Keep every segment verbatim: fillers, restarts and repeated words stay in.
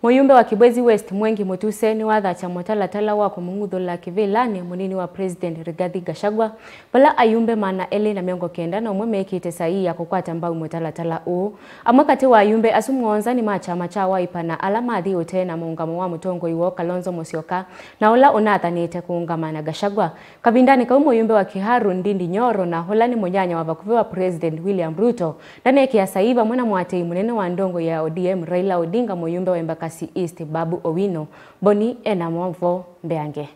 Mũyumbe wa Kibwezi West, Mwengi Mutuse, nĩwathatya mũtalatala wa kũmũng'uthũla kĩvĩlanĩ mũnini wa President Rigathi Gachagua, vala ayumbe maana elĩ na mĩongo kenda na ũmwe mekĩte saii ya kũkwata mbau mũtalatala ũũ. Amwe katĩ wa ayumbe asu mũonza nĩ ma kyama kya Wiper na ala mathi ũtee na mũũngamo wa mũtongoi woo Kalonzo Musyoka, na ũla ũnathanĩte kũũngama na Gachagua. Kavindanĩ kau, mũyumbe wa Kiharu, Ndindi Nyoro, na ũla nĩ mũnyanya wa vakuvĩ wa President William Ruto, ndanekĩa saii vamwe na mũatĩĩi mũnene wa ndongoi ya O D M, Raila Odinga, mũyumbe wa Embakasi East, Babu Owino. Boni ena maũvoo mbeange.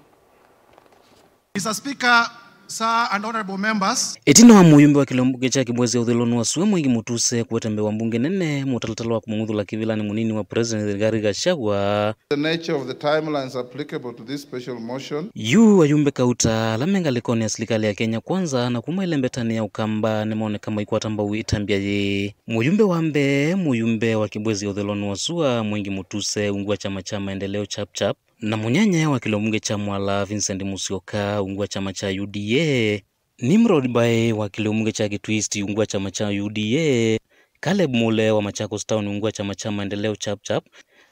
Mister Speaker, sir and honorable members. Ĩtina wa mũyumbe wa kĩlĩo mbunge kya Kibwezi ũthũĩlonĩ wa sua, Mwengi Mutuse kũete mbee wa mbunge nene mũtalatala wa kũmũng'uthũla kĩvĩlanĩ mũnini wa President Rigathi Gachagua, The nature of the timelines applicable to this special motion. Yu ayumbe kauta ala me ngalĩkonĩ ya silikalĩ ya Kenya Kwanza na kuma ĩlembetanĩ ya Ũkamba nĩmoneka maikwata mbau ĩtambya yĩĩ. Mũyumbe wa mbee, mũyumbe wa Kibwezi ũthũĩlonĩ wa sua, Mwengi Mutuse, ungu wa kyama kya Maendeleo Chap Chap, na mũnyanya wa kĩlĩo mbunge kya Mwala, Vincent Musyoka, ungu wa kyama kya U D A. Nimrod Mbaĩ wa kĩlĩo mbunge kya Kitui East ungu wa kyama kya U D A, Caleb Mule wa Machakos Town ungu wa kyama kya Maendeleo Chap Chap,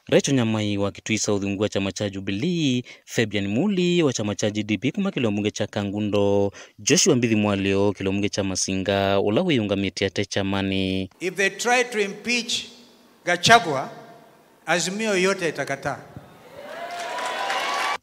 Rachel Nyamai wa Kitui South ungu wa kyama kya Jubilee, Fabian Muli wa kyama kya G D P kuma kĩlĩo mbunge kya Kangundo, Joshua Mbithi Mwalĩo kĩlĩo mbunge kya Masinga, ũla wĩyũngamĩtye ate kyamanĩ. If they try to impeach Gachagua, Azimio yote itakataa.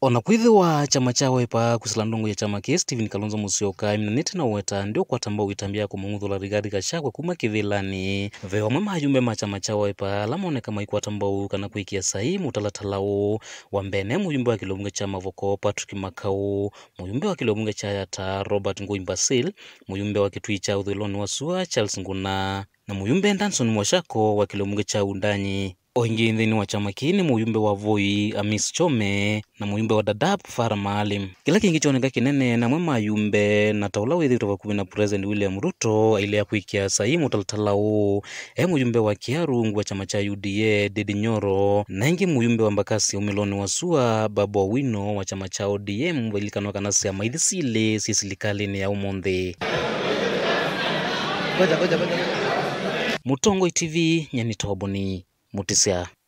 O na kwĩthĩwa kyama kya Wiper kwĩsĩla ndongoi ya kyama kĩĩ Stephen Kalonzo Musyoka aiminanĩte na ũweta ndĩũkwata mbau ĩtambya ya kũmũng'uthũla Rigathi Gachagua kuma kĩvĩlanĩ, ve amwe ma ayumbe ma kyama kya Wiper ala moneka maikwata mbau kana kwĩkĩa saii mũtalatala ũũ. Wa mbee nĩ mũyumbe wa kĩlĩo mbunge kya Mavoko Patrick Makau, mũyumbe wa kĩlĩo mbunge kya Yatta Robert Ngũi Basil, mũyumbe wa Kitui kya ũthũĩlonĩ wa sua Charles Nguna, na mũyumbe Danson Mwashako wa kĩlĩo mbunge kya Wundanyi. O ĩngĩ nthĩnĩ wa kyama kĩĩ nĩ mũyumbe wa Voi Amis Chome na mũyumbe wa Dadaab Farah Maalim. Kĩla kĩngĩ kyoneka kĩnene na amwe ma ayumbe, na ta ũla wĩthĩĩtwe vakuvĩ na President William Ruto ailea kwĩkĩa saii mũtalatala ũũ, e mũyumbe wa Kiharu ungu wa kyama kya U D A Ndindi Nyoro, na ĩngĩ mũyumbe wa Embakasi ũmĩlonĩ wa sua Babu Owino wa kyama kya O D M. Vailikanwa kana syama ithi silĩ syĩ silikalĩnĩ ya ũmũnthĩ. Mũtongoi T V, nyie nĩ Toboni Mutisya.